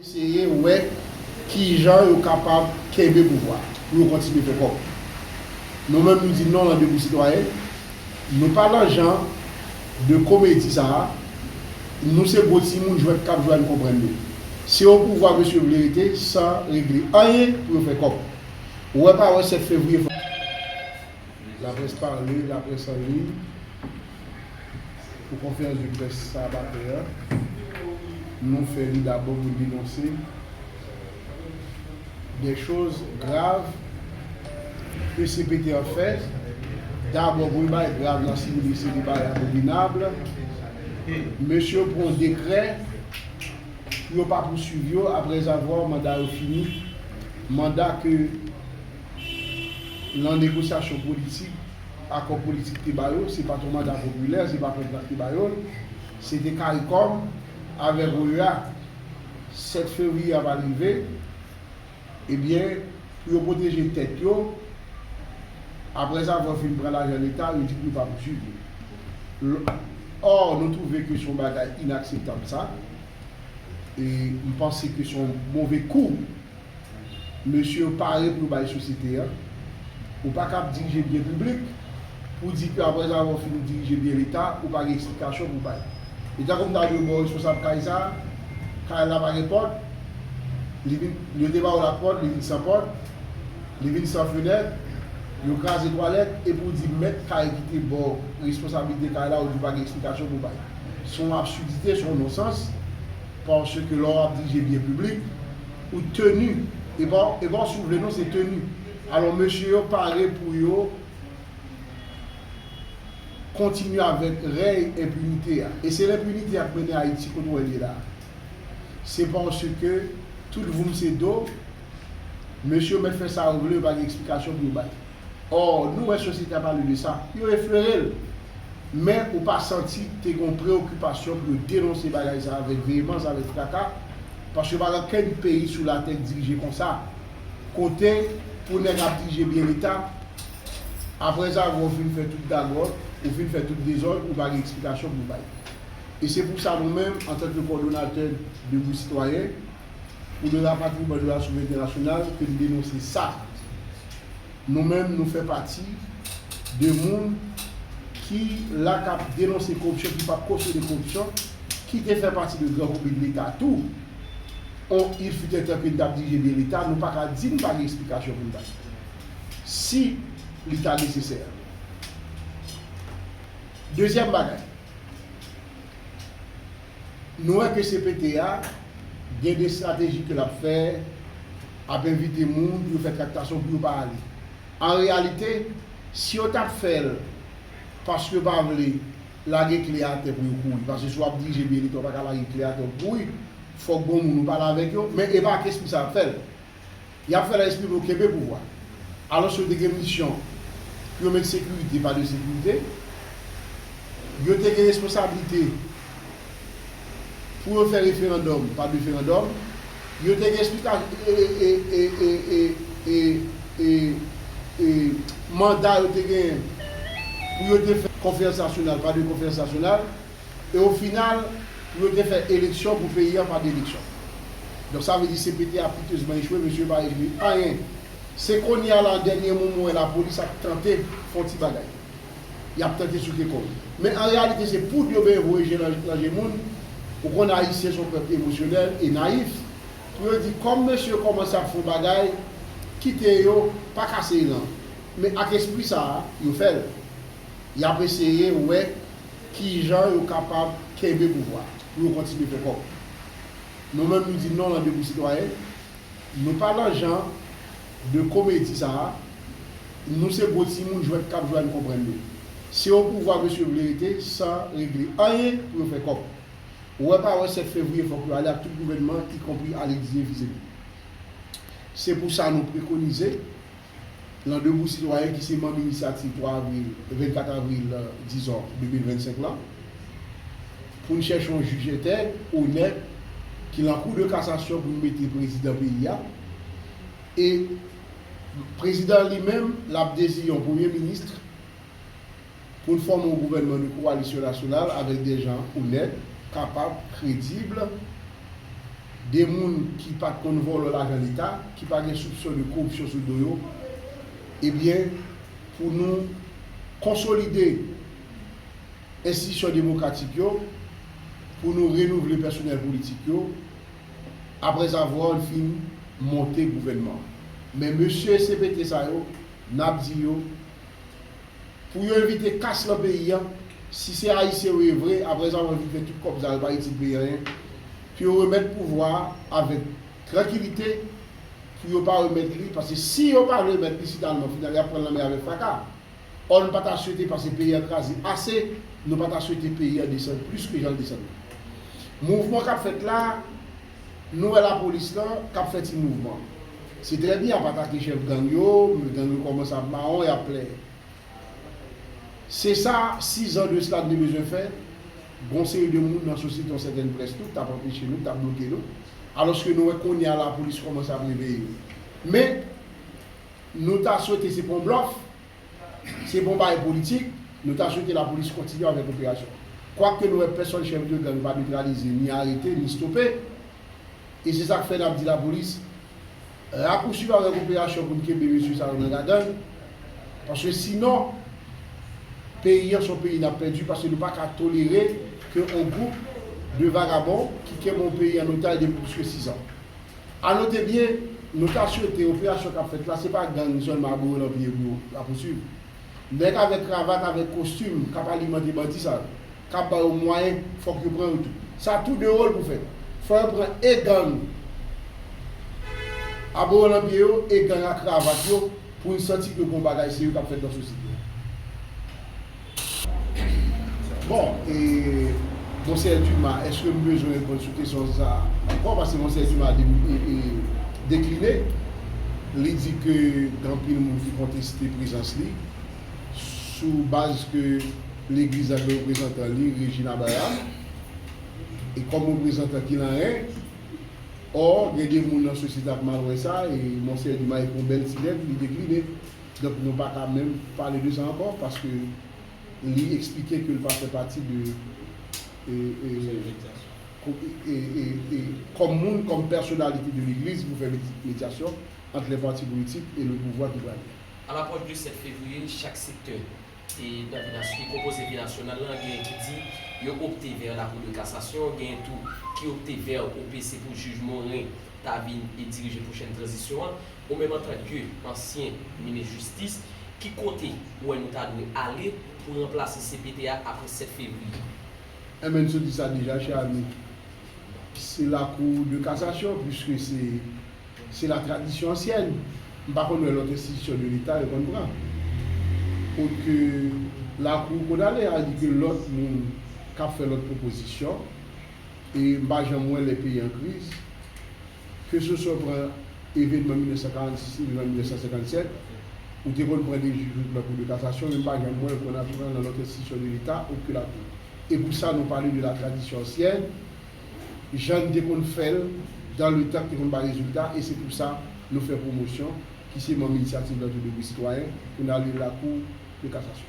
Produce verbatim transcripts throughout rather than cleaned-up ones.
Eseye wè kijan yo kapab kenbe pouvwa pou yo kontinye fè kòb. Nou menm, nou di non nan Debout Sitwayen. Nou pa nan jan de komedi sa a. Nou se gwo timoun jwèt k ap jwe a, n konprann nou. Se o pouvwa mesye vle rete san regle anyen pou yo fè kòb. Ou wè pa wè sèt fevriye fò. Laprès pale, laprès an liy, pou konferans de près sa a maten an, nou fè li dabò pou n denonse de choz grav ke C P T an fè. Dabò, premye bagay grav nan, si nou di se de bagay abominab, mesye yo pran yon dekrè pou yo pa pouswiv yo, aprèzavwa manda yo fini, manda ke nan negosyasyon politik, akò politik te ba yo, se pa t yon manda popilè, se pa pèp la ki te ba yo l, se te CARICOM avèk O E A. Sèt fevriye a pral rive, ebyen, pou yo pwoteje tèt yo, aprèzavwa yo fin pran lajan Leta, yo di pou yo pa pouswiv yo. L-, ò, nou twouve ke se yon bagay inakseptab sa, e m panse ke se yon move kou mesye yo pare pou yo bay sosyete a. Ou pa ka ap dirije byen piblik pou di ke aprèzavwa w fin dirije byen Leta, ou pa gen eksplikasyon pou bay. E tankou m ta di w, bon, responsab kay sa a, kay la pa gen pòt, li vin, yo te ba w lapòt, li vin san pòt, li vin san fenèt, yo kraze twalèt, epi w di mèt kay ki te ba w responsablite kay la, ou di w pa gen eksplikasyon pou bay. Se yon absidite, se yon nonsans, paske lè w ap dirije byen piblik, ou teni, e pa, e pa si w vle non, se teni. Alò, mesye yo pare pou yo kontinye avèk rèy enpinite a. E se lenpinite a k mennen Ayiti kote w wè l ye la. Se paske tout voum se do, mesye yo mèt fè sa yo vle, yo pa gen eksplikasyon pou yo bay. Ò, nou wè sosyete a pale de sa, yo eflere l. Men ou pa santi te gen yon preyokipasyon pou yo denonse bagay sa avèk veyemans, avèk fraka, paske pa gen okenn peyi sou latè k dirije konsa. Kote pou nèg ap dirije byen Leta, aprèzavwa w fin fè tout gagòt, ou fin fè tout dezòd, ou pa gen eksplikasyon pou bay. E se pou sa nou menm, antanke kòdonatè Debout Sitwayen, pou le rapatryman de la souverènte nasyonal, ke n denonse sa. Nou menm, nou fè pati de moun ki la k ap denonse koripsyon, ki p ap kosyone koripsyon, ki te fè pati de gran konbit Leta tou. On, il fut un temps ke n t ap dirije byen Leta, nou pa ka di n pa gen eksplikasyon pou n bay. Si li ta nesesè. Dezyèm bagay, nou wè ke C P T a gen de estrateji ke l ap fè, ap envite moun pou yo fè traktasyon pou yo pa ale. An reyalite, si yo t ap fè l paske yo pa vle lage kle atè pou yo kouri, paske si w ap dirije byen Leta, ou pa ka lage kle atè pou kouri, fòk gon moun ou pale avèk yo, men e pa ak espri sa y ap fè l. Y ap fè l espri pou yo kenbe pouvwa. Alòske yo te gen misyon pou yo met sekirite, pa de sekirite. Yo te gen responsablite pou yo fè referandòm, pa de referandòm. Yo te gen esplika-, e, e, e, e, e, e, e, e, manda yo te genyen pou yo te fè konferans nasyonal, pa de konferans nasyonal. E o final, pou yo te fè eleksyon pou peyi a pa de eleksyon. Donk, sa vle di C P T a pitezman echwe, mesye pa regle anyen. Se kounye a la, dènye moman, wè lapolis ap tante fè yon ti bagay. Y ap tante souke kò yo. Men an reyalite, se poud yo benyen voye je nan, nan je moun. Ou konn Ayisyen se yon pèp emosyonèl e nayif. Pou yo di, kòm mesye yo kòmanse ap fè yon bagay, kite yo, pa kase elan. Men ak espri sa a, yo fè l. Y ap eseye wè kijan yo kapab kenbe pouvwa pou yo kontinye fè kòb. Nou menm, nou di non nan Debout Sitwayen. Nou pa nan jan de komedi sa a. Nou se gwo timoun jwèt k ap jwe a, n konprann nou. Se o pouvwa mesye vle rete san regle anyen pou yo fè kòb. Ou wè pa wè sèt fevriye fòk yo ale ak tout gouvènman, ikonpri ale dize vize li. Se pou sa nou prekonize nan Debout Sitwayen ki se manm inisyativ twa avril, vennkat avril, dizon, de mil vennsenk lan, pou n chèche yon jij entèg, onèt, ki lan kou de kasasyon pou n mete prezidan peyi a. E prezidan an li menm, l ap deziye yon premye minis pou n fòme yon gouvènman de kowalisyon nasyonal avèk de jan onèt, kapab, kredib, de moun ki pa t konn vòlò lajan Leta, ki pa gen soupsyon de koripsyon sou do yo, ebyen, pou nou konsolide enstitisyon demokratik yo, pou nou renouvle pèsonèl politik yo, aprèzavwa n fin monte gouvènman. Men mesye C P T sa yo, n ap di yo, pou yo evite kas lan peyi a, si se Ayisyen yo ye vre, aprèzavwa n fin fè tout kòb sa yo pa itil peyi anyen, pou yo remèt pouvwa a avèk trankilite, pou yo pa remèt li, paske si yo pa remèt li, finalman, final, y ap pran l nan men avèk fraka. Ò, nou pa ta swete pase peyi a kraze ase, nou pa ta swete peyi a desann plis ke jan l desann. Mouvman k ap fèt la, nou wè lapolis lan k ap fè ti mouvman. Se trè byen, y ap atake chèf gang yo, gang yo kòmanse ap mawon, y ap plè. Se sa, sis zan de sila, n te bezwen fè. Gon seri de moun nan sosyete, yon sètèn près tou, t ap anpeche nou, t ap bloke nou. Alòske nou wè kounye a lapolis kòmanse ap reveye yo. Men, nou ta swete se pa yon blòf, se pa yon bagay politik, nou ta swete lapolis kontinye avèk operasyon. Kwak ke nou wè pèsòn chèf de gang pa netralize, ni arete, ni stope, e se sa k fè n ap di lapolis, rapousuiv avèk operasyon pou n kenbe mesye sa yo nan gagann. Paske sinon, peyi an se yon peyi n ap pèdi, paske nou pa ka tolere ke yon gwoup de vagabon ki kenbe yon peyi an otaj depi plis ke sis an. A note byen, nou ta swete operasyon k ap fèt la, se pa gang sèlman a Boro Lanpye pou yo rapousuiv. Nèg avèk kravat, avèk kostim, k ap alimante bandi sa yo, k ap ba yo mwayen, fòk yo pran yo tou. Sa tou de wòl pou fèt. Fò yo pran e gang a Boro Lanpye yo, e gang a kravat yo, pou n santi ke gon bagay serye k ap fèt nan sosyete a. Bon, e, Monseyè Dumas, èske m bezwen reponn sou kesyon sa a ankò? Paske Monseyè Dumas de-, e, e, dekline. Li di ke gen anpil moun ki konteste prezans li sou baz ke legliz la gen reprezantan li, Regina Bayard, e kòm reprezantan ki lan ren, ò, gen de moun nan sosyete ap mal wè sa, e Monseyè Dumas ekri yon bèl ti lèt, li dekline. Donk, nou pa ka menm pale de sa ankò, paske li eksplike ke l pa fè pati de, e, e, ko-, e, e, e, kòm moun, kòm pèsonalite de legliz pou fè medi-, medyasyon ant lè pati politik e le pouvwa ki pral gen. A lapwòch de sèt fevriye, chak sektè e nan vi nas-, e konpoze vi nasyonal lan, genyen ki di yo opte vè Lakou de Kasasyon, genyen tou ki opte vè O P C pou jij Morin ta vin e dirije pwochèn tranzisyon an. Ou menm antanke ansyen minis jistis, ki kote ou wè nou ta dwe ale pou ranplase C P T a apre sèt fevriye? Enben, nou di sa deja, chè ami. Se Lakou de Kasasyon, piske se, se la tradisyon ansyèn. M pa konn wè lòt enstitisyon de Leta yo konn pran. Kot ke Lakou konn ale, a di ke lòt moun k ap fè lòt pwopozisyon, e m pa janm wè lè peyi an kriz, keseswa w pran evènman mil nèf san karannsis, evènman mil nèf san senkannsèt, ou te konn pran de jij Lakou de Kasasyon, men m pa janm wè l konn ap pran nan lòt enstitisyon de Leta, oke Lakou. E pou sa, nou pale de la tradisyon ansyèn, jan n te konn fè l, dan le tan ki te konn bay rezilta, e se pou sa nou fè pwomosyon, ki se manm Inisyativ Lantou Debout Sitwayen, pou n ale Lakou de Kasasyon.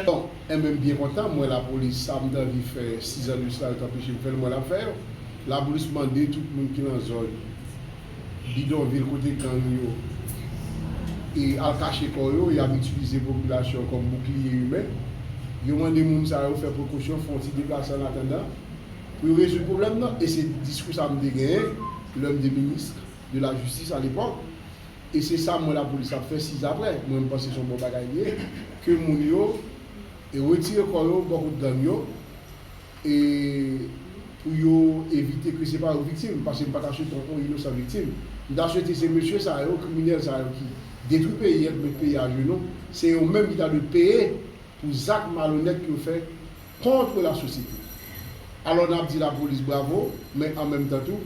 Bon, enben, m byen kontan, m wè lapolis, sa m t anvi fè sis an de sila, yo t anpeche m fè l, m wè l ap fè yo. Lapolis mande tout moun ki nan zòn bidonvil kote gang yo e al kache kò yo, y ap itilize popilasyon kòm boukliye imen. Yo mande moun sa yo fè prekosyon, fè yon ti deplase an atandan pou yo rezoud pwoblèm nan. E se diskou sa m te genyen lè m te minis de la jistis alepòk. E se sa m wè lapolis ap fè sis an apre. Mwen, m panse se yon bon bagay li ye, ke moun yo e retire kò yo bò kot gang yo, e pou yo evite ke se pa yo viktim, paske m pa ta swete yon inosan viktim. M ta swete se mesye sa yo, kriminèl sa yo ki detwi peyi a, ki met peyi a ajenou, se yo menm ki ta dwe peye pou zak malonèt ke yo fè kont lasosyete. Alò, n ap di lapolis bravo, men an menm tan tou,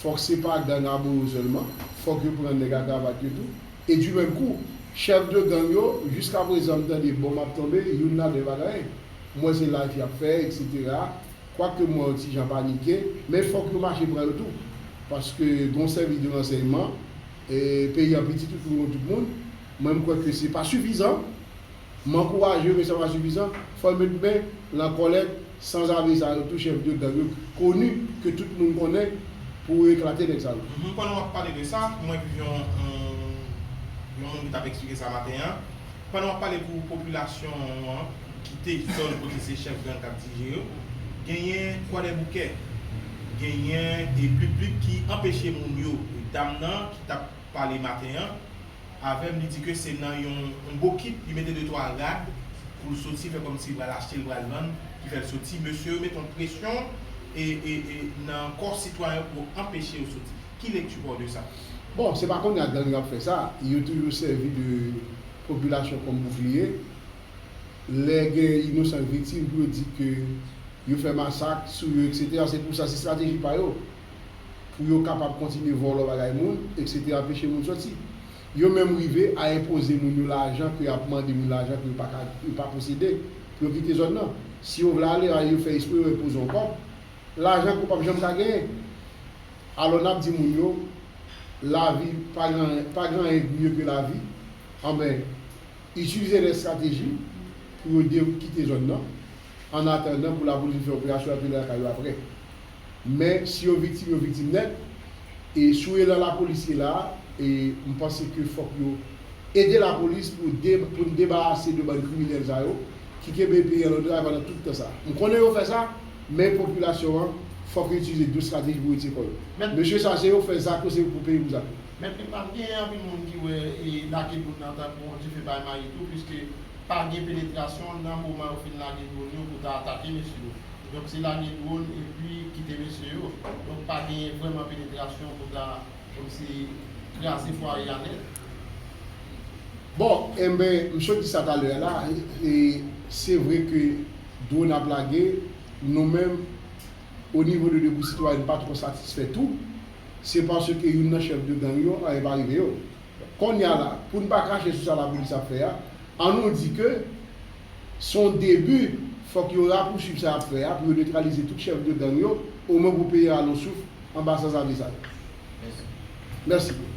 fòk se pa gang a Boro sèlman, fòk yo pran nèg a kravat yo tou. E di menm kou, chèf de gang yo, jiskaprezan m tande bòm ap tonbe, youn ladan yo pa gen anyen. M wè se live y ap fè, etsetera. Kwake m wè yon ti jan panike, men fòk yo mache pran yo tou. Paske gon sèvis de ransèyman, e peyi an piti, tout moun konn tout moun. Mwen, m kwè ke se pa sifizan. M ankouraje yo, men sa pa sifizan. Fò yo met men nan kòlèt sanzave sa yo tou, chèf de gang yo, koni ke tout moun konnen, pou yo eklate nèg sa yo. Mhm. Pandan w ap pale de sa, mwen viv yon, yon, yon moun ki t ap eksplike sa maten an. Pandan w ap pale pou popilasyon an ki te zòn kote se chèf gang k ap dirije yo, genyen Kwadèboukè, genyen e piblik ki anpeche moun yo. Dam nan ki t ap pale maten an, avè m, li di ke se nan yon, yon bokit, li mete de twa rad pou l soti, fè kòmsi l pral achte, l pral vann, ki fè l soti. Mesye yo mete yon presyon e, e, e nan kò sitwayen pou anpeche yo soti. Ki lekti pa w de sa? Bon, se pa kounye a gang yo ap fè sa, yo toujou sèvi de popilasyon kòm boukliye. Lè gen inosan viktim pou yo di ke yo fè masak sou yo, etsetera. Se pou sa, se estrateji pa yo. Pou yo kapab kontinye vòlò bagay moun, etsetera, anpeche moun soti. Yo menm rive a enpoze moun yo lajan ke y ap mande moun lajan ke yo pa ka, yo pa posede pou yo kite zòn nan. Si yo vle ale, yo fè espre yo enpoze yon kòb. Lajan ke w p ap janm ka genyen. Alò n ap di moun yo, lavi pa gen, pa gen anyen k mye ke lavi. Anben, itilize lè estrateji pou yo de, kite zòn nan, an atandan pou lapolis vin fè operasyon, y ap vin lakay yo apre. Men, si yo viktim, yo viktim nèt. E sou elan lapolis ye la, e m panse ke fòk yo ede lapolis pou de, pou n debarase de bann kriminèl sa yo ki kenbe peyi an lòdray pandan tout tan sa. M konnen yo fè sa, men popilasyon an, fòk yo itilize dous estrateji pou retire kò yo. Mesye sa, se yo fè zak yo, se pou peyi pou zak yo. Men pa t genyen anpil moun ki wè e lage dwòn nan tankou yon dife bay mayi tou, piske pa gen penetrasyon nan moman yo fin lage dwòn yo pou ta atake mesye yo. Donk se lage dwòn epi kite mesye yo. Donk pa genyen vrèman penetrasyon pou ta kòmsi kraze fwaye a nèt. Bon, enben, m sot di sa talè a la, e se vre ke dwòn ap lage, nou menm, o nivo de Debout Sitwayen, n pa twò satisfè tou, se paske youn nan chèf de gang yo, anyen pa rive yo. Kounye a la, pou n pa krache sou sa lapolis ap fè a, an nou di ke se yon debi, fòk yo rapousuiv sa y ap fè a, pou yo netralize tout chèf de gang yo, omwen pou peyi a al yon souf anba sanzave sa yo. Mèsi.